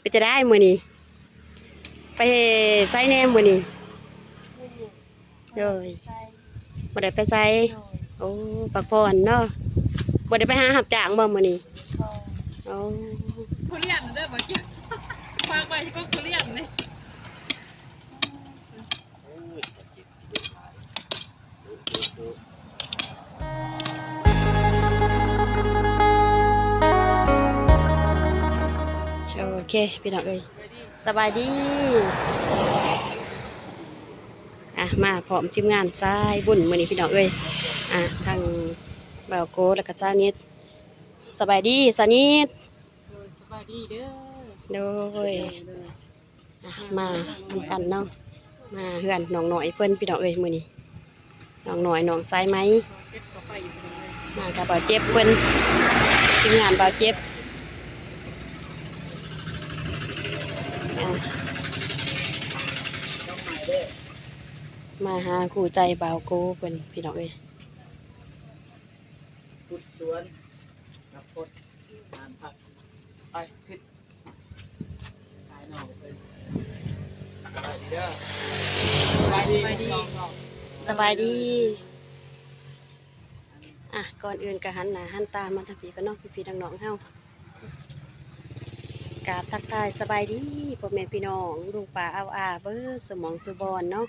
ເປັນຈັ່ງໃດມື້ນີ້ ໄປໃສແດ່ມື້ນີ້? ໂດຍ ບໍ່ໄດ້ໄປໃສ. ໂອ້ ພັກຜ່ອນເນາະ. ບໍ່ໄດ້ໄປຫາຮັບຈ້າງບໍ່ມື້ນີ້? ໂອ້ ທຸລຽນເດີ ບໍ່ກິນ ຝາກໄວ້ກໍທຸລຽນນີ້. ໂອເຄ ພີ່ນ້ອງເອີຍ ສະບາຍດີ. ອ່ະ ມາພ້ອມທີມງານສາຍບຸນມື້ນີ້ ພີ່ນ້ອງເອີຍ. ອ່ະ ທັງບ່າວໂກ ແລ້ວກໍສາວນິດ. ສະບາຍດີສາວນິດ. ໂດຍ ສະບາຍດີເດີ. ໂດຍ ໂດຍ ໂດຍ. ອ່ະ ມານຳກັນເນາະ ມາເຮືອນນ້ອງນ້ອຍເພິ່ນ ພີ່ນ້ອງເອີຍ. ມື້ນີ້ນ້ອງນ້ອຍ ນ້ອງສາຍໄໝ ມາກັບບ່າວເຈັບເພິ່ນ ທີມງານບ່າວເຈັບ. ອ່ະ ມາຫາຄູ່ໃຈບ່າວໂກເພິ່ນ ພີ່ນ້ອງເອີຍ. ພຸດສວນ ກັບພົດ ງານພັກ ໄປ ຂຶ້ນ ສະບາຍດີເດີ ສະບາຍດີ ສະບາຍດີ. ອ່ະ ກ່ອນອື່ນກໍຫັນໜ້າຫັນຕາມາທາງພີ້ກ່ອນເນາະ ພີ່ໆ ນ້ອງໆ ເຮົາ. ກາບທັກທາຍສະບາຍດີພໍ່ແມ່ພີ່ນ້ອງ ລຸງປ້າອາວອາ ເບິດສູ່ໝ່ອງສູ່ບ່ອນເນາະ.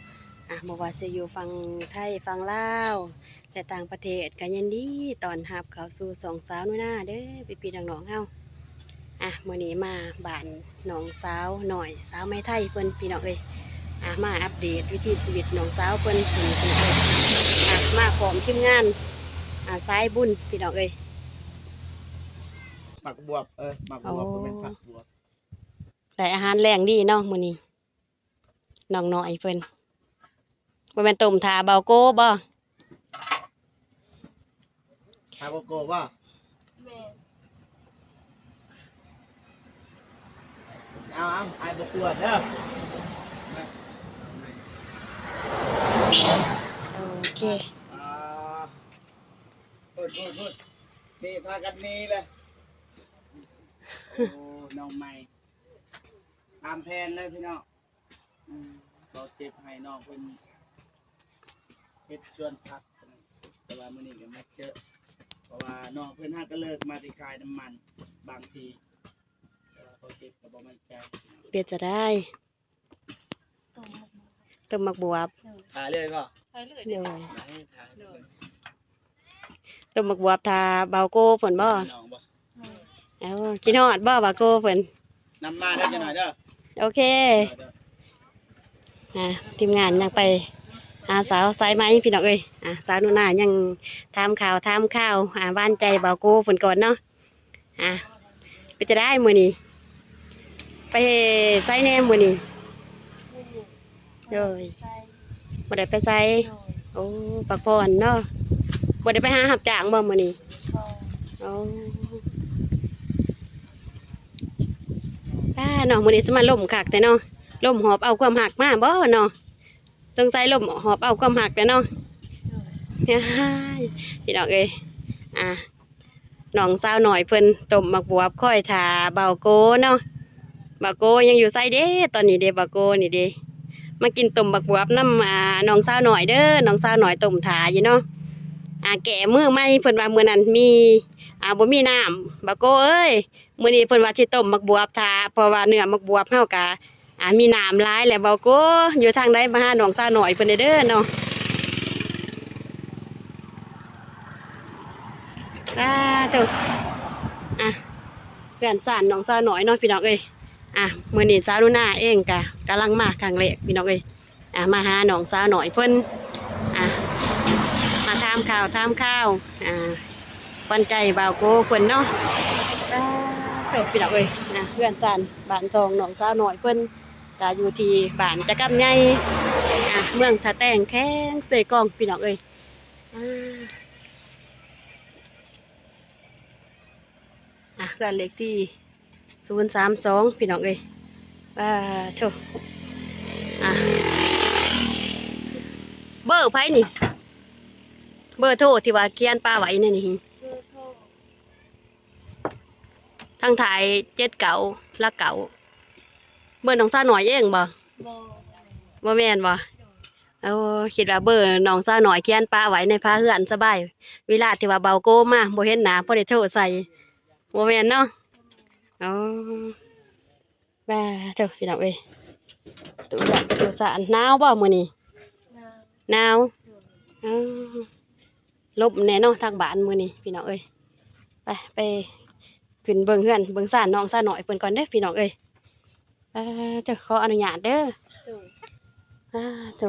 ອ່ະ ບໍ່ວ່າຊິຢູ່ຝັ່ງໄທ ຝັ່ງລາວ ແລະ ຕ່າງປະເທດ ກໍຍິນດີຕ້ອນຮັບເຂົ້າສູ່ຊ່ອງສາວໜູນາເດີ ພີ່ໆ ນ້ອງໆ ເຮົາ. ອ່ະ ມື້ນີ້ມາບ້ານນ້ອງສາວນ້ອຍ ສາວໄໝໄທເພິ່ນ ພີ່ນ້ອງເອີຍ. ອ່ະ ມາອັບເດດວິຖີຊີວິດນ້ອງສາວເພິ່ນ ພີ່ນ້ອງເອີຍ. ອ່ະ ມາພ້ອມທີມງານ ອ່ະ ສາຍບຸນ ພີ່ນ້ອງເອີຍ. ໝາກບວບ ເອີ ໝາກບວບ ບໍ່ແມ່ນຜັກບວບ. ໄດ້ອາຫານແລງດີເນາະມື້ນີ້ ນ້ອງນ້ອຍເພິ່ນ. ບໍ່ແມ່ນຕົ້ມຖ້າບ່າວໂກບໍ? ຖ້າບ່າວໂກບໍ? ແມ່ນ. ເອົາໆ ອ້າຍບໍ່ກວດເດີ. ໂອເຄ. ອ່າ ພຸ້ນໆໆ ນີ້ພາກັນໜີແຫຼະ. ໂອ້ ນ້ອງໃໝ່ ຕາມແຜນເລີຍພີ່ນ້ອງ. ອືມ ເວົ້າເຈັບໃຫ້ນ້ອງເພິ່ນເຮັດສວນຜັກ ແຕ່ວ່າມື້ນີ້ກໍມາເຈີ ເພາະວ່ານ້ອງເພິ່ນຫາກໍເລີກມາແຕ່ຂາຍນ້ຳມັນບາງທີ ແຕ່ວ່າເວົ້າເຈັບກໍບໍ່ໝັ້ນໃຈ. ເປັນຈັ່ງໃດ? ຕົ້ມໝາກບວບ ຖ້າເລີຍບໍ? ຖ້າເລີຍ. ໂດຍ ຖ້າເລີຍ. ຕົ້ມໝາກບວບຖ້າບ່າວໂກເພິ່ນບໍ? ນ້ອງບໍ? ເອົາ ຄິດຮອດບໍບ່າວໂກເພິ່ນ? ນຳມາເດີ ຈັກໜ້ອຍເດີ. ໂອເຄ. ອ່າ ທີມງານຍັງໄປຫາສາວສາຍໄໝ ພີ່ນ້ອງເອີຍ. ອ່າ ສາວໜູນາຍັງຖາມຂ່າວຖາມຄາວ ອ່າ ຫວານໃຈບ່າວໂກເພິ່ນກ່ອນເນາະ. ອ່ະ ເປັນຈັ່ງໃດມື້ນີ້ ໄປໃສແດ່ມື້ນີ້? ໂດຍ ບໍ່ໄດ້ໄປໃສ. ໂອ້ ພັກຜ່ອນເນາະ. ບໍ່ໄດ້ໄປຫາຮັບຈ້າງບໍ່ມື້ນີ້? ໂອ້ ປ້າເນາະ ມື້ນີ້ສະມາລົມຄັກແທ້ເນາະ. ລົມຫອບເອົາຄວາມຮັກມາບໍ່ເນາະ? ສົງໄສລົມຫອບເອົາຄວາມຮັກແຫຼະເນາະ. ພີ່ນ້ອງເອີຍ ອ່າ ນ້ອງສາວນ້ອຍເພິ່ນຕົ້ມໝາກບວບ ຄອຍຖ້າບ່າວໂກເນາະ. ບ່າວໂກຍັງຢູ່ໃສເດ? ຕອນນີ້ເດ ບ່າວໂກນີ້ເດ ມາກິນຕົ້ມໝາກບວບນຳ ອ່າ ນ້ອງສາວນ້ອຍເດີ. ນ້ອງສາວນ້ອຍຕົ້ມຖ້າຢູ່ເນາະ. ອ່າ ແກ້ມືໃໝ່ ເພິ່ນວ່າມື້ນັ້ນມີ ອ່າ ບໍ່ມີນ້ຳ. ບ່າວໂກເອີຍ ມື້ນີ້ເພິ່ນວ່າຊິຕົ້ມໝາກບວບຖ້າ ເພາະວ່າເນື້ອໝາກບວບເຮົາກະ ອ່າ ມີນ້ຳຫຼາຍແລ້ວ. ບ່າວໂກຢູ່ທາງໃດ ມາຫານ້ອງສາວນ້ອຍເພິ່ນແດ່ເດີເນາະ. ສາທຸ. ອ່ະ ເຮືອນຊານນ້ອງສາວນ້ອຍເນາະ ພີ່ນ້ອງເອີຍ. ອ່ະ ມື້ນີ້ສາວໜູນາເອງກະກຳລັງມາຄັ້ງແລກ ພີ່ນ້ອງເອີຍ. ອ່າ ມາຫານ້ອງສາວນ້ອຍເພິ່ນ ອ່າ ມາຖາມຂ່າວຖາມຄາວ ອ່າ ຂວັນໃຈບ່າວໂກເພິ່ນເນາະ. ສາທຸ ພີ່ນ້ອງເອີຍ. ອ່າ ເຮືອນຊານບ້ານຊ່ອງນ້ອງສາວນ້ອຍເພິ່ນ ກະຢູ່ທີ່ບ້ານຈະກຳໃຫຍ່ ອ່າ ເມືອງທ່າແຕງ ແຂວງເຊກອງ ພີ່ນ້ອງເອີຍ. ອ່າ ອ່ະ ເຮືອນເລກທີສູນສາມສອງ ພີ່ນ້ອງເອີຍ. ປາໂທ ອ່ະ ເບີໃຜນີ້? ເບີໂທທີ່ວ່າຂຽນປະໄວ້ໃນນີ້ ເບີໂທ ທາງທ້າຍເຈັດເກົ້າ ຫຼັກເກົ້າ. ເບີນ້ອງສາວນ້ອຍເອງບໍ່? ບໍ່ ບໍ່ແມ່ນບໍ່? ໂອ້ ຄິດວ່າເບີນ້ອງສາວນ້ອຍຂຽນປະໄວ້ໃນຝາເຮືອນສະບາຍ ເວລາທີ່ວ່າເບົາໂກມາບໍ່ເຫັນໜ້າ ພໍໄດ້ໂທໃສ່. ບໍ່ແມ່ນເນາະ? ອໍ ວ້າ ໂທ້ ພີ່ນ້ອງເອີຍ ປະຕູເຮືອນປະຕູຊານ. ໜາວບໍ່ມື້ນີ້? ໜາວ ໜາວ ເອີ ລົມແດ່ເນາະທາງບ້ານມື້ນີ້ ພີ່ນ້ອງເອີຍ. ໄປ ໄປຂຶ້ນເບິ່ງເຮືອນເບິ່ງຊານນ້ອງສາວນ້ອຍເພິ່ນກ່ອນເດີ້ ພີ່ນ້ອງເອີຍ. ປາໂທ້ ຂໍອະນຸຍາດເດີ້. ໂດຍ ປາໂທ້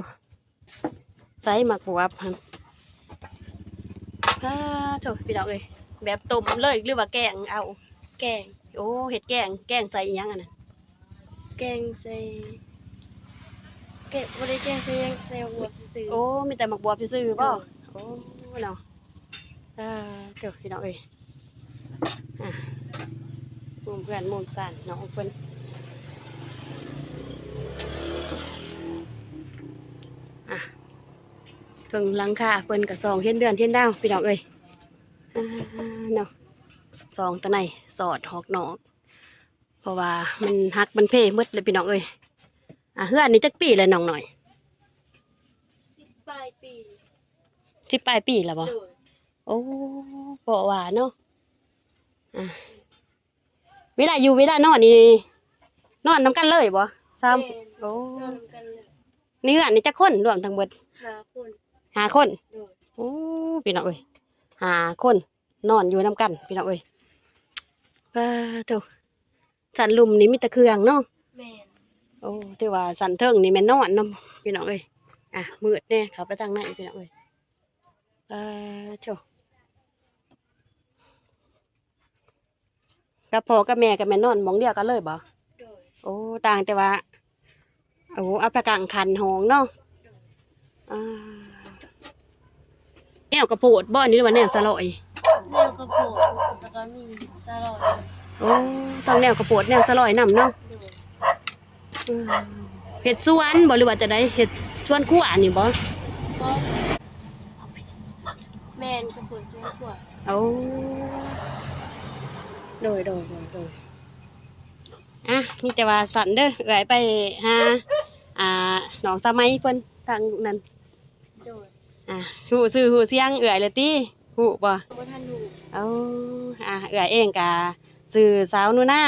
ໃສ່ໝາກບວບຫັ້ນ ປາໂທ້ ພີ່ນ້ອງເອີຍ ແບບຕົ້ມເລີຍ ຫຼືວ່າແກງເອົາ? ແກງ. ໂອ້ ເຮັດແກງ ແກງໃສ່ອີ່ຫຍັງອັນນັ້ນ? ແກງໃສ່ ແກງ ບໍ່ໄດ້ແກງໃສ່ຫຍັງ ໃສ່ໝາກບວບຊື່ໆ. ໂອ້ ມີແຕ່ໝາກບວບຊື່ໆບໍ່? ໂດຍ ໂອ້ເນາະ. ເອີ ເຈົ້າ ພີ່ນ້ອງເອີຍ ອ່າ ມຸມເຮືອນມຸມຊານນ້ອງເພິ່ນ ອ່າ ເທິງຫຼັງຄາເພິ່ນກໍສ່ອງເຫັນເດືອນເຫັນດາວ ພີ່ນ້ອງເອີຍ ອ່າ ເນາະ ສ່ອງແຕ່ໃນສອດຮອກນອກ ເພາະວ່າມັນຫັກມັນເພໝົດເລີຍ ພີ່ນ້ອງເອີຍ. ອ່າ ເຮືອນນີ້ຈັກປີແລ້ວນ້ອງນ້ອຍ? ສິບປາຍປີ. ສິບປາຍປີແລ້ວບໍ່? ໂດຍ. ໂອ້ ເພາະວ່າເນາະ ອ່າ ເວລາຢູ່ເວລານອນນີ້ ນອນນຳກັນເລີຍບໍ່? ສາມ ແມ່ນ ໂອ້ ນອນນຳກັນເລີຍ. ໃນເຮືອນນີ້ຈັກຄົນລວມທັງເບິດ? ຫ້າຄົນ. ຫ້າຄົນ. ໂດຍ. ໂອ້ ພີ່ນ້ອງເອີຍ ຫ້າຄົນ ນອນຢູ່ນຳກັນ ພີ່ນ້ອງເອີຍ. ປາໂທ້ ຊັ້ນລຸ່ມນີ້ມີແຕ່ເຄື່ອງເນາະ. ແມ່ນ. ໂອ້ ຖືວ່າຊັ້ນເທິງນີ້ແມ່ນນອນນຳ ພີ່ນ້ອງເອີຍ. ອ່ະ ມືດແດ່ ເຂົ້າໄປທາງໃນ ພີ່ນ້ອງເອີຍ. ປາໂທ້ ກັບພໍ່ກັບແມ່ກໍແມ່ນນອນໝ່ອງດຽວກັນເລີຍບໍ່? ໂດຍ. ໂອ້ ຕ່າງແຕ່ວ່າ ໂອ້ ເອົາໄປກາງຄັນຫ້ອງເນາະ. ອ່າ ແນວກະໂພດບໍ່ນີ້ ຫຼືວ່າແນວສະຫຼອຍ? ແນວກະໂພດ ແລ້ວກໍມີສະຫຼອຍ. ໂອ້ ທັງແນວກະໂພດແນວສະຫຼອຍນຳເນາະ. ໂດຍ. ເອີ ເຮັດສວນບໍ່ ຫຼືວ່າຈັ່ງໃດ? ເຮັດສວນຄົວນີ້ບໍ່? ບໍ່ ແມ່ນ ກະໂພດສວນຄົວ. ໂອ້ ໂດຍ ໂດຍ ໂດຍ ໂດຍ. ອ່ະ ມີແຕ່ວ່າຊັ້ນເດີ້ ເອື້ອຍໄປຫາ ອ່າ ນ້ອງສາໄໝເພິ່ນທາງນັ້ນ. ໂດຍ. ອ່າ ຮູ້ຊື່ຮູ້ສຽງເອື້ອຍແລ້ວຕິ? ຮູ້ບໍ່? ບໍ່ທັນຮູ້. ເອົາ ອ່າ ເອື້ອຍເອງກະຊື່ສາວໜູນາ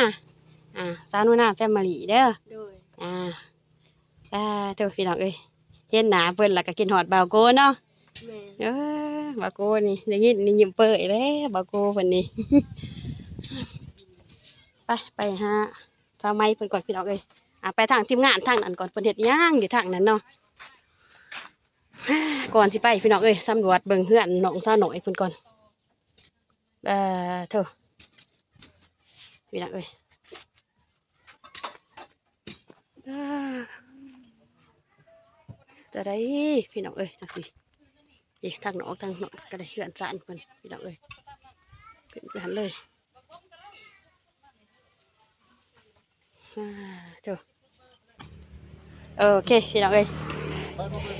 ອ່າ ສາວໜູນາແຟມິລີເດີ້. ໂດຍ. ອ່າ ປາໂທ້ ພີ່ນ້ອງເອີຍ ເຫັນໜ້າເພິ່ນແລ້ວກໍຄິດຮອດບ່າວໂກເນາະ. ແມ່ນ. ເອີ ບ່າວໂກນີ້ໄດ້ຍິນນີ້ຍິ້ມເປີຍແລ້ວ ບ່າວໂກເພິ່ນນີ້. ໄປ ໄປຫາສາວໄໝເພິ່ນກ່ອນ ພີ່ນ້ອງເອີຍ. ອ່າ ໄປທາງທີມງານທາງນັ້ນກ່ອນ ເພິ່ນເຮັດຫຍັງຢູ່ທາງນັ້ນເນາະ. ກ່ອນຊິໄປ ພີ່ນ້ອງເອີຍ ສຳຫຼວດເບິ່ງເຮືອນນ້ອງສາວນ້ອຍເພິ່ນກ່ອນ. ເອີ ໂທ້ ພີ່ນ້ອງເອີຍ ເອີ ຈະໄດ້ ພີ່ນ້ອງເອີຍ ຈັ່ງຊີ້ ນີ້ ທາງນອກ ທາງນອກກໍໄດ້ ເຮືອນຊານເພິ່ນ ພີ່ນ້ອງເອີຍ ຂຶ້ນໄປຫັ້ນເລີຍ. ອ່າ ໂທ້ ໂອເຄ ພີ່ນ້ອງເອີຍ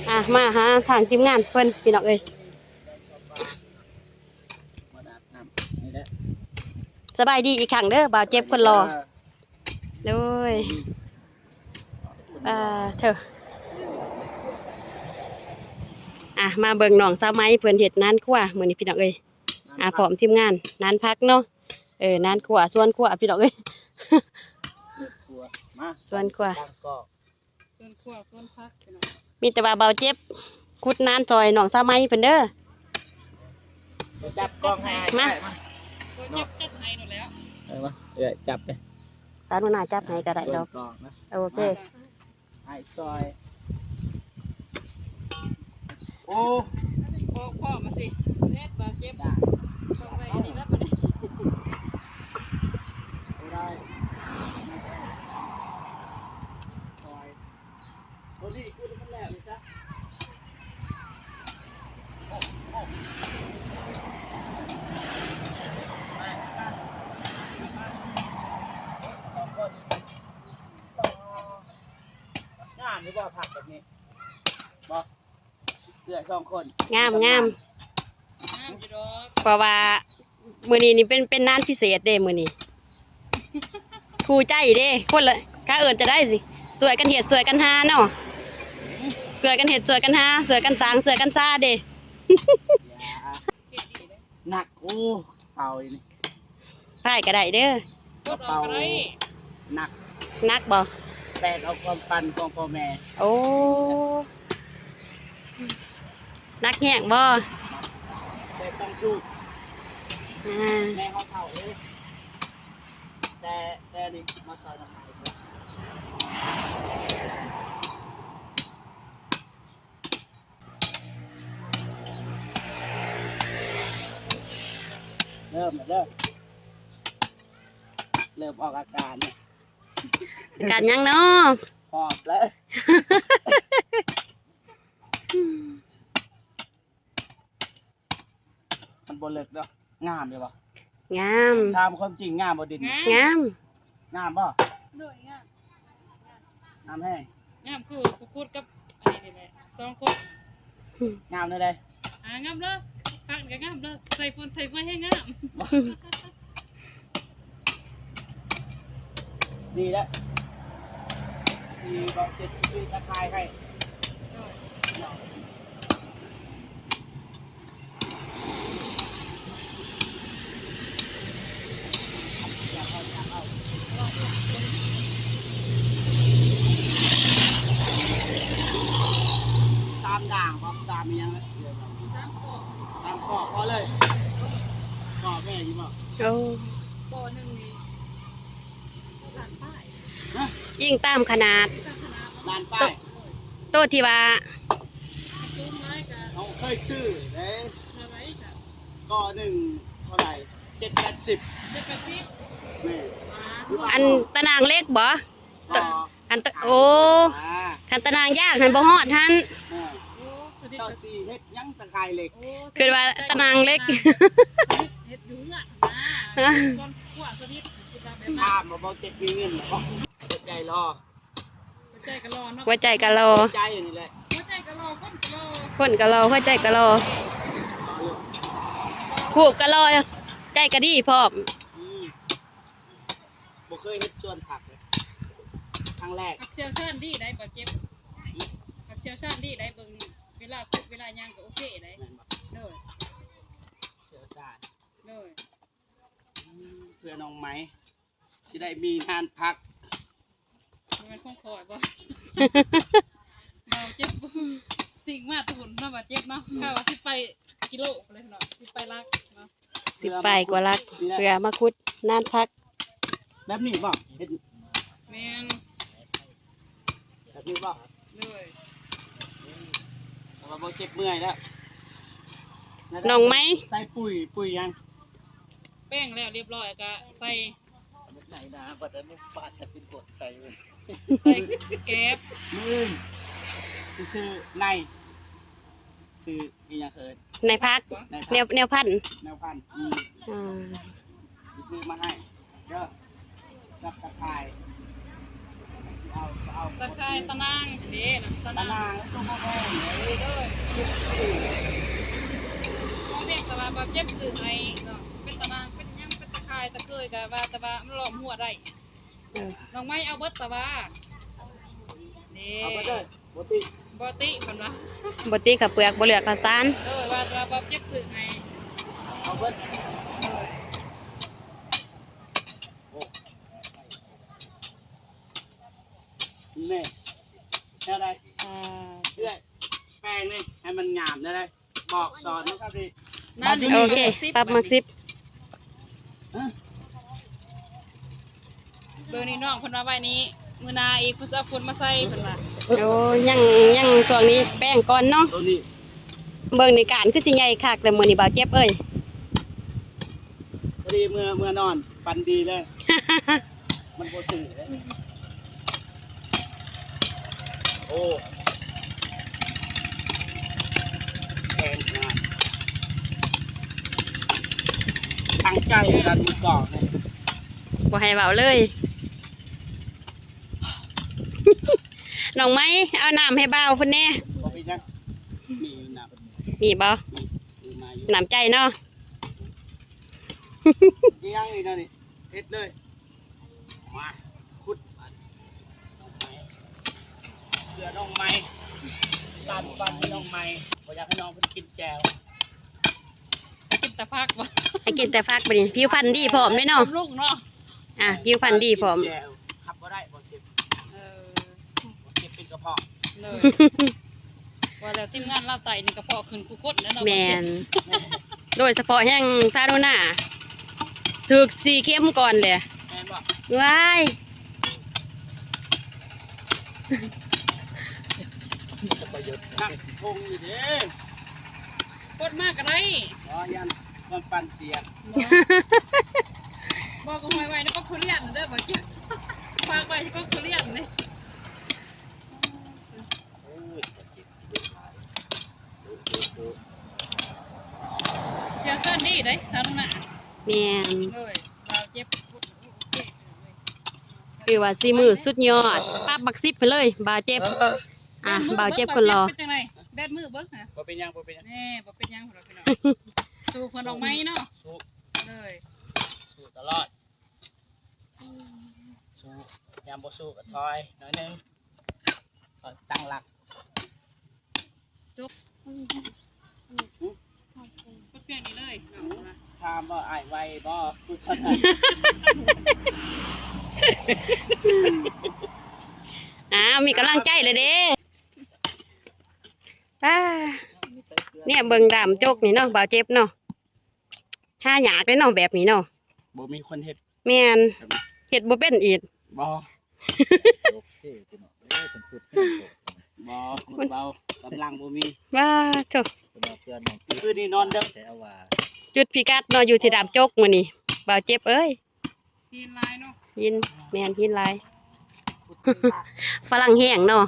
ອ່າ ມາຫາທາງທີມງານເພິ່ນ ພີ່ນ້ອງເອີຍ. ສະບາຍດີອີກຄັ້ງເດີ້ ບ່າວເຈັບຄົນຫຼໍ່. ໂດຍ ອ່າ ເທີ ອ່າ ມາເບິ່ງນ້ອງສາວໄໝເພິ່ນເຮັດນານຄົວມື້ນີ້ ພີ່ນ້ອງເອີຍ. ອ່າ ພ້ອມທີມງານ ນານຜັກເນາະ ເອີ ນານຄົວ ສວນຄົວ ພີ່ນ້ອງເອີຍ ມາ ສວນຄົວ ສວນຄົວ ສວນຜັກ ພີ່ນ້ອງ. ມີແຕ່ວ່າບ່າວເຈັບຂຸດນານຊ່ອຍນ້ອງສາໄໝເພິ່ນເດີ້. ຈັບກ້ອງໃຫ້ ມາ ຈັບ ຈັບໃຫ້ໂລດແລ້ວ. ເອີ ມາ ເອື້ອຍຈັບເດ້ ສາວໜູນາຈັບໃຫ້ກໍໄດ້ດອກ. ໂອເຄ ອ້າຍຊ່ອຍ. ໂອ້ ພໍ ພໍມາຊິ ເຮັດບາດເຈັບ ຕ້ອງໄວ້ອັນນີ້ແລ້ວບັດນີ້ ບໍ່ໄດ້ ຊ່ອຍ ໂຕນີ້ຄືມັນແລ້ວນີ້ຊະ. ງາມຢູ່ບໍ່ ຜັກແບບນີ້ ບໍ່? ເອື້ອຍສອງຄົນ ງາມ ງາມ ງາມຢູ່ດອກ ເພາະວ່າມື້ນີ້ນີ້ເປັນ ເປັນນານພິເສດເດ້ມື້ນີ້ ຄູ່ໃຈເດ້ ຄົນລະ ກະເອີ້ນຈະໄດ້ຊິ ຊ່ວຍກັນເຮັດ ຊ່ວຍກັນຫາເນາະ ຊ່ວຍກັນເຮັດ ຊ່ວຍກັນຫາ ຊ່ວຍກັນສ້າງ ຊ່ວຍກັນສາເດ້. ໜັກ ໂອ້ ເປົ່າຢູ່ນີ້ ພາຍກະໄດ້ເດີ ກະເປົາ ໜັກ ໜັກບໍ່? ແບກເອົາຄວາມຝັນຂອງພໍ່ແມ່ ໂອ້ ໜັກແຮງບໍ່? ແຕ່ຕ້ອງສູ້ ອາ ແມ່ເຮົາເຖົ້າເດ້ ແຕ່ ແຕ່ນີ້ມາຊ່ອຍນຳໃໝ່ ເລີ່ມແລ້ວເດີ ເລີ່ມອອກອາການ ອາການຫຍັງເນາະ? ຫອບແລ້ວ ມັນບໍ່ເລິກເນາະ ງາມຢູ່ບໍ່? ງາມ ຖາມຄວາມຈິງ ງາມບໍ່ດິນ? ງາມ ງາມ ງາມບໍ່? ໂດຍ ງາມ ງາມແຮງ ງາມຄືຜູ້ຂຸດກັບອັນນີ້ນີ້ແຫຼະ ສອງຄົນ ງາມແນວໃດ? ອ່າ ງາມເລີຍ ພັກກະງາມເລີຍ ໃສ່ຝຸ່ນໃສ່ເຟືອງແຮງງາມ ດີແລ້ວ ທີ່ບອກເຈັດຊື້ຕາຂ່າຍໃຫ້ ໂດຍ ເນາະ ສາມດ່າງບໍ ສາມອີ່ຫຍັງລະ? ສາມກອກ ສາມກອກພໍເລີຍ ກອກແພງຢູ່ບໍ? ໂອ້ ກອກໜຶ່ງນີ້ ລ້ານປາຍ ຮະ? ອີງຕາມຂະໜາດ ລ້ານປາຍ ໂຕ ໂຕທີ່ວ່າ ເຮົາເຄີຍຊື້ເດ້ ກອກໜຶ່ງເທົ່າໃດ? ເຈັດແປດສິບ ເຈັດແປດສິບ ແມ່ນ ອັນຕະໜ່າງເຫຼັກບໍ? ອັນຕະ ໂອ້ ຄັນຕະໜ່າງຢາກຫັ້ນບໍ່ຮອດຫັ້ນ ເຈົ້າຊິເຮັດຫຍັງຕາຂ່າຍເຫຼັກ ຄິດວ່າຕະໜ່າງເຫຼັກ ເຮັດຢູ່ເຮືອນນະ ຄອບຄົວສະໜິດ ຄິດວ່າແບບນັ້ນ ຖາມວ່າບໍ່ເຈັບມີເງິນບໍ່? ຫົວໃຈລໍ ຫົວໃຈກະລໍເນາະ ຫົວໃຈກະລໍ ຫົວໃຈນີ້ແຫຼະ ຫົວໃຈກະລໍ ຄົນກະລໍ ຄົນກະລໍ ຫົວໃຈກະລໍ ຮູບກະລໍ ໃຈກະດີພ້ອມ ອືມ ບໍ່ເຄີຍເຮັດສວນຜັກເລີຍ ຄັ້ງແລກ ພັກຊ່ຽວຊານດີໄດ໋ ບາດເຈັບ ພັກຊ່ຽວຊານດີໄດ໋ ເບິ່ງເວລາຂຸດເວລາຫຍັງກະໂອເຄໄດ໋ ແມ່ນບໍ່? ໂດຍ ຊ່ຽວຊານ ໂດຍ ອືມ ເພື່ອນ້ອງໄມ ຊິໄດ້ມີງານພັກ ບໍ່ແມ່ນຂອງຂ້ອຍບໍ່? ເຮົາເຈັບສິ່ງມາຕຸ່ນເນາະ ບາດເຈັບເນາະ ອືມ ຖ້າວ່າຊິໄປກິໂລພຸ້ນແຫຼະເນາະ ຊິໄປຫຼັກເນາະ ສິບປາຍກວ່າຫຼັກ ເພື່ອມາຂຸດນານພັກ ແບບນີ້ບໍ່? ເຮັດ ແມ່ນ ແບບນີ້ບໍ່? ໂດຍ ແຕ່ວ່າບໍ່ເຈັບເມື່ອຍແລ້ວ ນ້ອງໄມ ໃສ່ປຸ໋ຍ ປຸ໋ຍຫຍັງ? ແປ້ງແລ້ວລຽບຮ້ອຍ ກະໃສ່ ໃສ່ແກບ ມື້ອື່ນຊິຊື້ໃນ ຊື້ອີ່ຫຍັງເອີ້ນ ໃນຜັກ ໃນຜັກ ແນວ ແນວພັນ ແນວພັນ ອືມ ອ່າ ຊິຊື້ມາໃຫ້ເດີ ກັບຕາຂ່າຍ ຊິເອົາ ເອົາຕາຂ່າຍຕານາງເດ້ ຕານາງ ຕານາງ ໂຕບໍ່ແພງເດ້ ເອີ ບໍ່ແພງ ແຕ່ວ່າບໍ່ເຈັບຊື້ໃຫ້ເນາະ ເປັນຕານາງ ເປັນຫຍັງ ເປັນຕາຂ່າຍ ຕາເກີຍ ກະວ່າ ແຕ່ວ່າມັນລ້ອມຮົ້ວໄດ້ ເອີ ນ້ອງໄມເອົາເບິດຕາວ່າ ເດ້ ເອົາເບິດເດີ ບໍ່ຕິ ບໍ່ຕິເພິ່ນວ່າ ບໍ່ຕິເຂົ້າເປືອກ ບໍ່ເລືອກເຂົ້າສານ ເອີ ວ່າ ວ່າບໍ່ເຈັບຊື້ໃຫ້ ເອົາເບິດ ໂອ້ ແມ່ ແນວໃດ ອ່າ ເອື້ອຍ ແປງນີ້ໃຫ້ມັນງາມແນວໃດ? ບອກສອນມັນຄັບນີ້ ນັ້ນ ໂອເຄ ປັບໝາກສິບ ເບິ່ງນີ້ນ້ອງເພິ່ນວ່າໄວ້ນີ້ ມື້ໜ້າອີກເພິ່ນຊິເອົາຝຸ່ນມາໃສ່ເພິ່ນວ່າ ໂອ້ ຍັງ ຍັງຊ່ວງນີ້ແປ້ງກ່ອນເນາະ ໂຕນີ້ ເບິ່ງນີ້ການຄືຊິໃຫຍ່ຄັກແລ້ວມື້ນີ້ ບ່າວເຈັບເອີຍ ພໍດີເມືອ ເມືອນອນຝັນດີເລີຍ. ມັນບໍ່ຊື່ເດ້ ໂອ້ ແພງຂະໜາດ ຕັ້ງໃຈຂະໜາດ ມືກອງນີ້ ບໍ່ໃຫ້ເວົ້າເລີຍ ນ້ອງໄມ ເອົານ້ຳໃຫ້ບ່າວເພິ່ນແດ່ ບໍ່ເປັນຫຍັງ ມີຢູ່ນ້ຳ ມີບໍ່? ມີ ຊື້ມາຢູ່ ນ້ຳໃຈເນາະ ອີ່ຫຍັງນີ້ນະນີ້ ເຮັດເລີຍ ມາ ຂຸດ ບາດນີ້ ສ້ານຝັນໃຫ້ນ້ອງໃໝ່ ບໍ່ຢາກໃຫ້ນ້ອງເພິ່ນກິນແຈ່ວ ໃຫ້ກິນແຕ່ຜັກບໍ່? ໃຫ້ກິນແຕ່ຜັກບັດນີ້ ຜິວພັນດີພ້ອມເດ້ເນາະ ບຳລຸງເນາະ ອ່າ ຜິວພັນດີພ້ອມ ກິນແຈ່ວ ຮັບບໍ່ໄດ້ ບໍ່ເຈັບ ເອີ ບໍ່ເຈັບເປັນກະເພາະ ເລີຍ ວ່າແລ້ວທີມງານລາວໃຕ້ນີ້ກະເພາະຂຶ້ນຄູ່ຄົນແລ້ວເນາະ ແມ່ນ ໂດຍສະເພາະແຮ່ງຊາໂນນາ ຖືກສີ່ເຂັມກ່ອນແຫຼະ ແມ່ນບໍ່? ວ້າຍ ນັກໂກງນີ້ເດ້ ກົດມາກໍໄດ້ ອໍ ຢ້ານຄວາມປັ່ນເສຍ ບໍ່ ບໍ່ກໍຫ້ອຍໄວ້ໃນກົກທຸລຽນເດີ ບໍ່ເກັບ ຝາກໄວ້ໃນກົກທຸລຽນນີ້ ໂອ້ຍ ເຈັບ ເຈັບຫຼາຍ ຊ່ຽວຊານດີເດ້ ຊາວນາ ແມ່ນ ໂດຍ ບ່າວເຈັບ ໂອເຄ ຖືວ່າສີມືສຸດຍອດ ປັບບັກສິບໃຫ້ເລີຍ ບ່າວເຈັບ ເອີ ອ່າ ບ່າວເຈັບຄົນຫຼໍ່ ເປັນຈັ່ງໃດ ແບດມືເບິ່ງຫາ ບໍ່ເປັນຫຍັງ ບໍ່ເປັນຫຍັງ ແນ່ ບໍ່ເປັນຫຍັງ ພີ່ນ້ອງ ສູ້ເພື່ອນ້ອງໃໝ່ເນາະ ສູ້ ເລີຍ ສູ້ຕະຫຼອດ ສູ້ ຍາມບໍ່ສູ້ກໍຖອຍໜ້ອຍໜຶ່ງ ຕັ້ງຫຼັກ ຈົບ ກົດພຽງນີ້ເລີຍ ຖາມວ່າອ້າຍໄວບໍ່? ອ້າວ ມີກຳລັງໃຈແລ້ວເດ້ ປ້າ ແນມເບິ່ງດ້າມຈົກນີ້ເນາະ ບ່າວເຈັບເນາະ ຫາຍາກເດ້ເນາະ ແບບນີ້ເນາະ ບໍ່ມີຄົນເຮັດ ແມ່ນ ເຮັດບໍ່ເປັນອີກ ບໍ່ ໂອເຄ ພີ່ນ້ອງເອີຍ ເພິ່ນຂຸດແຮງໂພດ ບໍ່ ຂຸດເບົາ ກຳລັງບໍ່ມີ ວ້າໂທ້ ຄືນນີ້ນອນເດິກ ຈຸດພິກັດເນາະ ຢູ່ທີ່ດ້າມຈົກມື້ນີ້ ບ່າວເຈັບເອີຍ ຫີນຫຼາຍເນາະ ຫີນ ແມ່ນ ຫີນຫຼາຍ ຝຣັ່ງແຫ້ງເນາະ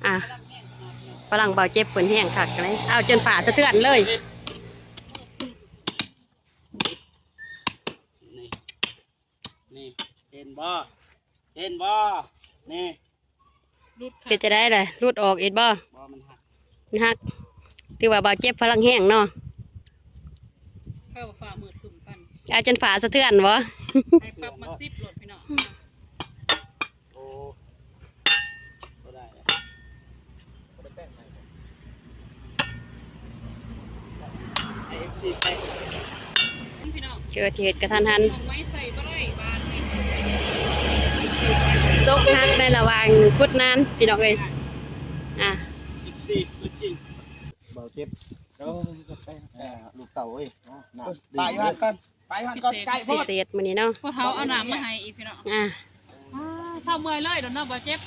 ອ່າ ຝຣັ່ງບ່າວເຈັບເພິ່ນແຫ້ງຄັກເລີຍ ເອົາຈົນຝາສະເທືອນເລີຍ ນີ້ ນີ້ ເຫັນບໍ່? ເຫັນບໍ່? ນີ້ ເຮັດຈັ່ງໃດລະ? ຫຼຸດອອກອີກບໍ່? ບໍ່ ມັນຫັກ ມັນຫັກ ຖືວ່າບ່າວເຈັບພະລັງແຮງເນາະ ເອີ ຟ້າມືດຄຶ້ມກັນ ອາ ຈົນຝາສະເທືອນບໍ່? ໃຫ້ປັບມັກສິບໂລດພີ່ນ້ອງ ໂອ້ ບໍ່ໄດ້ ບໍ່ໄດ້ແປ້ງໃໝ່ ໃຫ້ເອັຟຊີແປ້ງ ພີ່ນ້ອງ ເກີດເຫດກະທັນຫັນ ນ້ອງໄມ້ໃສ່ບໍ່ໄດ້ບາດນີ້ ຈົກຫັກໃນລະຫວ່າງຂຸດນານ ພີ່ນ້ອງເອີຍ ອ່າ ເອັຟຊີຕົວຈິງ ບ່າວເຈັບ ໂອ້ ແປ້ງ ອ່າ ລູກເຕົ້າເອີຍ ເອົາ ປະຢູ່ຫັ້ນກ່ອນ ໄປຫັ້ນກ່ອນ ໃກ້ໂພດ ພິເສດມື້ນີ້ເນາະ ພໍ່ເຖົ້າເອົານ້ຳມາໃຫ້ອີກພີ່ນ້ອງ ອ່າ ອ່າ ເຊົາເມື່ອຍເລີຍໂດນເນາະ ບ່າວເຈັບ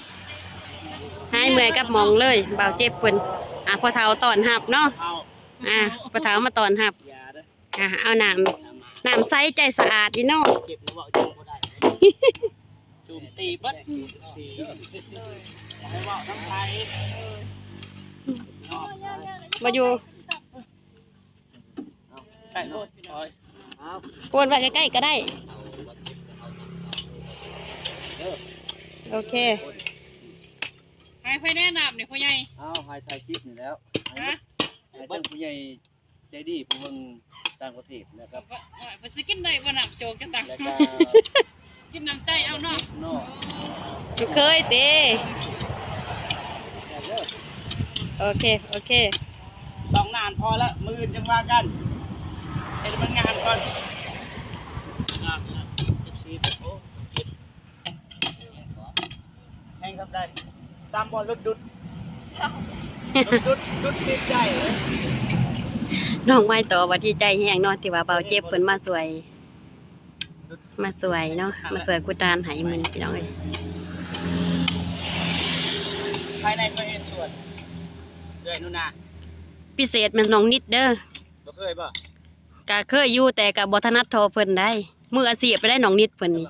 ຫາຍເມື່ອຍກັບໝ່ອງເລີຍ ບ່າວເຈັບເພິ່ນ ອ່າ ພໍ່ເຖົ້າຕ້ອນຮັບເນາະ ອ່າ ພໍ່ເຖົ້າມາຕ້ອນຮັບ ອ່າ ເອົານ້ຳ ນ້ຳໃສໃຈສະອາດອີ່ເນາະ ເຈັບແລ້ວເວົ້າຫຍັງບໍ່ໄດ້ ຈູມຕີເບິດ ເອັຟຊີ ບໍ່ໃຫ້ເວົ້ານຳໃຜ ມາຢູ່ ໃກ້ໂພດ ໂພດໄວ້ໃກ້ໆກໍໄດ້ ເອີ ໂອເຄ ໃຫ້ໃຜແນະນ້ຳນີ້ພໍ່ໃຫຍ່ ເອົາ ໃຫ້ຖ່າຍຄລິບນີ້ແລ້ວ ຮະ ໃຫ້ເບິ່ງຜູ້ໃຫຍ່ໃຈດີຜູ້ເບິ່ງຕ່າງປະເທດນະຄັບ ວ່າ ວ່າ ວ່າຊິກິນໄດ້ບໍ່ນ້ຳໂຈກຈັ່ງໃດ ແລ້ວກໍ ກິນນ້ຳໃຈເອົາເນາະ ເນາະ ລູກເຂີຍຕິ ໂອເຄ ໂອເຄ ສອງນານພໍລະ ມື້ອື່ນຈັ່ງວ່າກັນ ເຮັດໃຫ້ມັນງາມກ່ອນ ງາມ ງາມ ເອັຟຊີ ໂອ້ ເຈັບ ແຮງສ່ຳໃດ ສ່ຳບໍ່ ລຸດດຸດ ລຸດດຸດ ຫຼຸດຕິດໃຈ ນ້ອງໄມ້ຕໍ່ວ່າດີໃຈແຮງເນາະ ທີ່ວ່າບ່າວເຈັບເພິ່ນມາຊ່ວຍ ມາຊ່ວຍເນາະ ມາຊ່ວຍກຸດທານໃຫ້ມື້ນີ້ ພີ່ນ້ອງເອີຍ ພາຍໃນເຄີຍເຮັດສວນ ເອື້ອຍໜູນາ ພິເສດແມ່ນນ້ອງນິດເດີ ບໍ່ເຄີຍບໍ່? ກະເຄີຍຢູ່ ແຕ່ກະບໍ່ຖະໜັດທໍ່ເພິ່ນໃດ໋ ມືອາຊີບໄປໄດ້ນ້ອງນິດເພິ່ນນີ້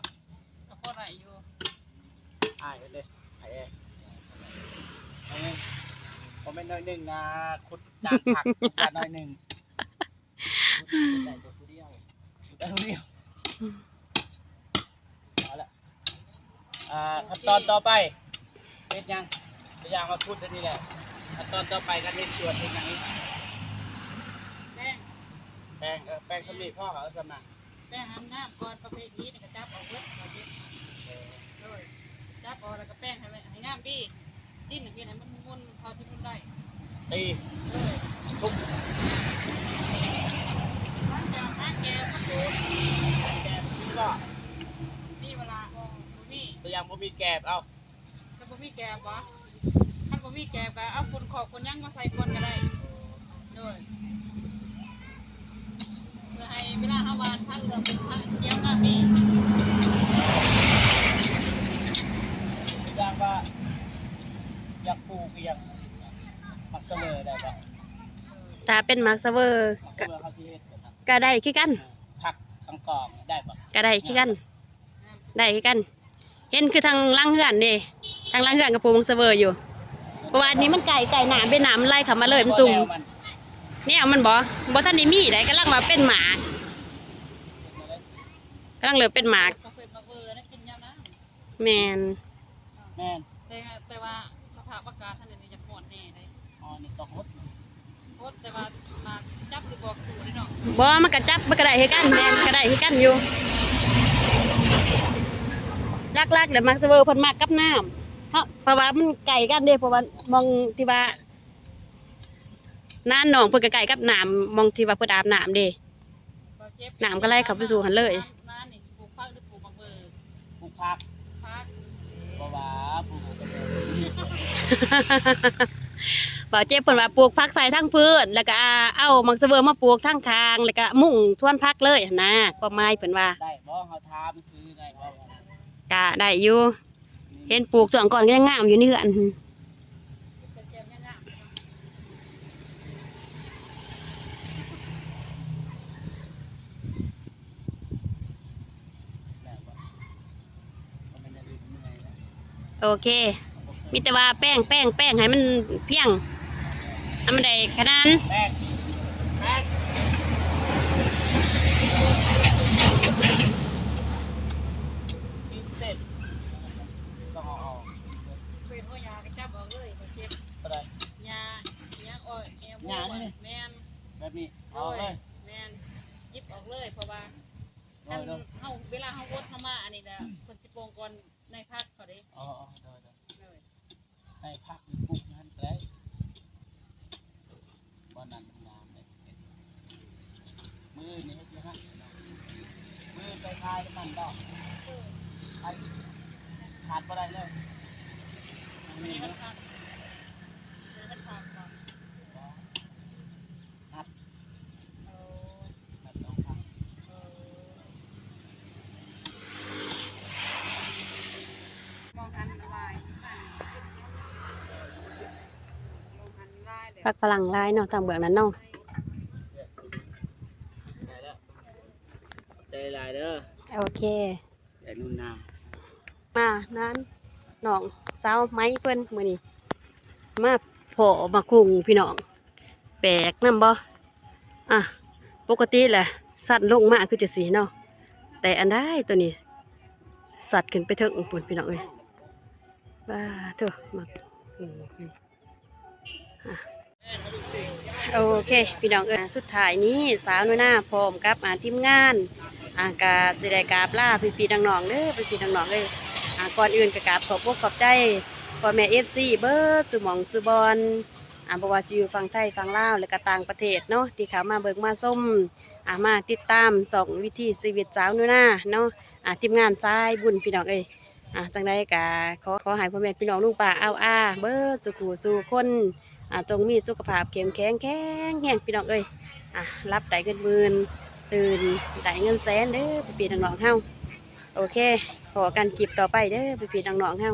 ກະພໍໄດ້ຢູ່ ອ້າຍເພິ່ນເດ້ ອ້າຍແອ ບໍ່ແມ່ນໜ້ອຍໜຶ່ງນະ ຂຸດກາງຜັກ ຂຸດກາງໜ້ອຍໜຶ່ງ ໄດ້ແຕ່ຜູ້ດຽວ ໄດ້ຜູ້ດຽວ ເອົາລະ ອ່າ ຂັ້ນຕອນຕໍ່ໄປເຮັດຫຍັງ? ຕົວຢ່າງວ່າຂຸດອັນນີ້ແຫຼະ ຂັ້ນຕອນຕໍ່ໄປການເຮັດສວນເຮັດຫຍັງອີກ? ແປ້ງ ແປ້ງ ເອີ ແປ້ງສ່ຳນີ້ພໍ ເອົາສ່ຳນັ້ນ ແປ້ງໃຫ້ມັນງາມກ່ອນ ປະເພດຫີນນີ້ກະຈັບອອກເບິດ ເອີ ໂດຍ ຈັບອອກແລ້ວກະແປ້ງໃຫ້ ໃຫ້ງາມດີ ດິນເຮັດໃຫ້ມັນມົນ ຕີທຸບ ມັນຈະຫາແກບມັນດູດ ແກບມີບໍ່? ມີເວລາ ບໍ່ ບໍ່ມີ ຕົວຢ່າງບໍ່ມີແກບ ເອົາ ກໍບໍ່ມີແກບບໍ? ຄັນບໍ່ມີແກບກໍເອົາຝຸ່ນຄອກຝຸ່ນຫຍັງມາໃສ່ກ່ອນກໍໄດ້ ໂດຍ ເພື່ອໃຫ້ເວລາເຮົາຫວ່ານຜັກເຫຼືອເປັນຜັກຂຽວງາມດີ ຄືຢ່າງວ່າຢາກປູກອີ່ຫຍັງ ໝາກສະເຫວີໄດ້ບໍ່? ຖ້າເປັນໝາກສະເຫວີ ໝາກສະເຫວີເຮົາຊິເຮັດ ກໍໄດ້ຄືກັນ ຜັກກອງໆ ໄດ້ບໍ່? ກໍໄດ້ຄືກັນ ໄດ້ຄືກັນ ເຫັນຄືທາງຫຼັງເຮືອນເດ້ ທາງຫຼັງເຮືອນກໍປູກໝາກສະເຫວີຢູ່ ເພາະວ່າອັນນີ້ມັນໃກ້ ໃກ້ນ້ຳເດ້ ນ້ຳມັນໄຫຼເຂົ້າມາເລີຍ ມັນຊຸ່ມ ແນວມັນບໍ? ບໍ່ທັນໄດ້ມີໃດ ກຳລັງວ່າເປັນໝາກ ກຳລັງເລີ່ມເປັນໝາກ ແມ່ນ ແມ່ນ ແຕ່ ແຕ່ວ່າສະພາບອາກາດທາງນີ້ຢາກຮ້ອນແດ່ເດ້ ອໍ ນີ້ຕ້ອງອົດ ອົດ ແຕ່ວ່າໝາກຊິຈັບຫຼືບໍ່ຄືເດ້ເນາະ ບໍ່ ມັນກໍຈັບ ມັນກໍໄດ້ຄືກັນ ແມ່ນ ມັນກໍໄດ້ຄືກັນຢູ່ ຫຼັກໆ ແລ້ວໝາກສະເຫວີເພິ່ນມັກກັບນ້ຳ ເພາະ ເພາະວ່າມັນໃກ້ກັນເດ້ ເພາະວ່າໝ່ອງທີ່ວ່າ ນານນ້ອງເພິ່ນກໍໃກ້ກັບນ້ຳ ໝ່ອງທີ່ວ່າເພິ່ນອາບນ້ຳເດ້ ນ້ຳກໍໄຫຼເຂົ້າໄປສູ່ຫັ້ນເລີຍ ນານນີ້ຊິປູກຜັກຫຼືປູກໝາກເຫວີ? ປູກຜັກ ຜັກ ເພາະວ່າປູກ ບ່າວເຈັບເພິ່ນວ່າປູກຜັກໃສ່ທາງພື້ນ ແລ້ວກໍ ອ່າ ເອົາໝາກສະເຫວີມາປູກທາງຂ້າງ ແລ້ວກໍມຸງສວນຜັກເລີຍຫັ້ນນະ ຄວາມໝາຍເພິ່ນວ່າ ໄດ້ບໍ່? ເຮົາຖາມຊື່ໄດ້ບໍ່? ກະໄດ້ຢູ່ ເຫັນປູກຊ່ວງກ່ອນກໍຍັງງາມຢູ່ໃນເຮືອນ ໂອເຄ ມີແຕ່ວ່າແປງ ແປງ ແປງໃຫ້ມັນພຽງ ໃຫ້ມັນໄດ້ຂະໜານ ແປງ ແປງ ຕ້ອງເອົາອອກ ເປັນຫົວຫຍ້າກໍຈັບອອກເລີຍ ບໍ່ເຈັບ ບໍ່ໄດ້ ຫຍ້າ ຫຍ້າ ອ້ອຍ ແອວໝູ ຫຍ້ານີ້ ແມ່ນ ແບບນີ້ ເອົາອອກເລີຍ ໂດຍ ແມ່ນ ຫຍິບອອກເລີຍ ເພາະວ່າ ໂດຍ ຄັນ ໂດຍ ເຮົາ ເວລາເຮົາອົດເຮົາມາ ອັນນີ້ນະ ເພິ່ນຊິໂປ່ງກ່ອນໃນຜັກເຂົາເດ້ ອໍ ອໍ ໂດຍ ໂດຍ ໃນຜັກນີ້ປູກຢູ່ຫັ້ນກໍໄດ້ ບ່ອນນັ້ນມັນງາມເດ້ ມື້ນີ້ເຮັດຢູ່ຫັ້ນເນາະ ມື້ໄປຂາຍນຳມັນດອກ ເອີ ໄປ ຂາດບໍ່ໄດ້ເລີຍ ມື້ນີ້ເນາະ ມັນຂາດ ມັນຂາດບໍ່? ບໍ່ ນັດ ເອີ ນັດສອງພັນ ເອີ ພັກຝຣັ່ງຫຼາຍເນາະ ທາງເບື້ອງນັ້ນເນາະ ໄດ້ແລ້ວ ຂອບໃຈຫຼາຍເດີ ໂອເຄ ໄດ້ນຸນນາ ມານານນ້ອງສາວໃໝ່ເພິ່ນ ມື້ນີ້ມາພໍ້ໝາກຫຸ່ງພີ່ນ້ອງ ແປກນຳບໍ່? ອ່ະ ປົກກະຕິແຫຼະ ສັດລົງມາຄືຈັ່ງຊີ້ເນາະ ແຕ່ອັນໃດໂຕນີ້ ສັດຂຶ້ນໄປເທິງພຸ້ນພີ່ນ້ອງເອີຍ ປາໂທ້ ໝາກຫຸ່ງ ອ່ະ ໂອເຄ ພີ່ນ້ອງເອີຍ ສຸດທ້າຍນີ້ສາວໜູນາພ້ອມກັບ ອ່າ ທີມງານ ອ່າ ກະຊິໄດ້ກາບລາພີ່ໆນ້ອງໆເດີ ພີ່ໆນ້ອງໆເອີຍ ອ່າ ກ່ອນອື່ນກໍກາບຂອບອົກຂອບໃຈພໍ່ແມ່ເອັຟຊີເບິດສູ່ໝ່ອງສູ່ບ່ອນ ອ່າ ບໍ່ວ່າຊິຢູ່ຝັ່ງໄທ ຝັ່ງລາວ ແລະກະຕ່າງປະເທດເນາະ ທີ່ເຂົ້າມາເບິ່ງມາຊົມ ອ່າ ມາຕິດຕາມຊ່ອງວິຖີຊີວິດສາວໜູນາເນາະ ອ່າ ທີມງານສາຍບຸນ ພີ່ນ້ອງເອີຍ. ອ່າ ຈັ່ງໃດກໍຂໍ ຂໍໃຫ້ພໍ່ແມ່ພີ່ນ້ອງລຸງປ້າອາວອາເບິດສູ່ຜູ້ສູ່ຄົນ ອ່າ ຈົ່ງມີສຸຂະພາບເຂັ້ມແຂງແຂງແຮງພີ່ນ້ອງເອີຍ ອ່າ ຫຼັບໄດ້ເງິນໝື່ນ ຕື່ນໄດ້ເງິນແສນເດີພີ່ໆນ້ອງໆເຮົາ. ໂອເຄ ພໍ້ກັນຄລິບຕໍ່ໄປເດີພີ່ໆນ້ອງໆເຮົາ.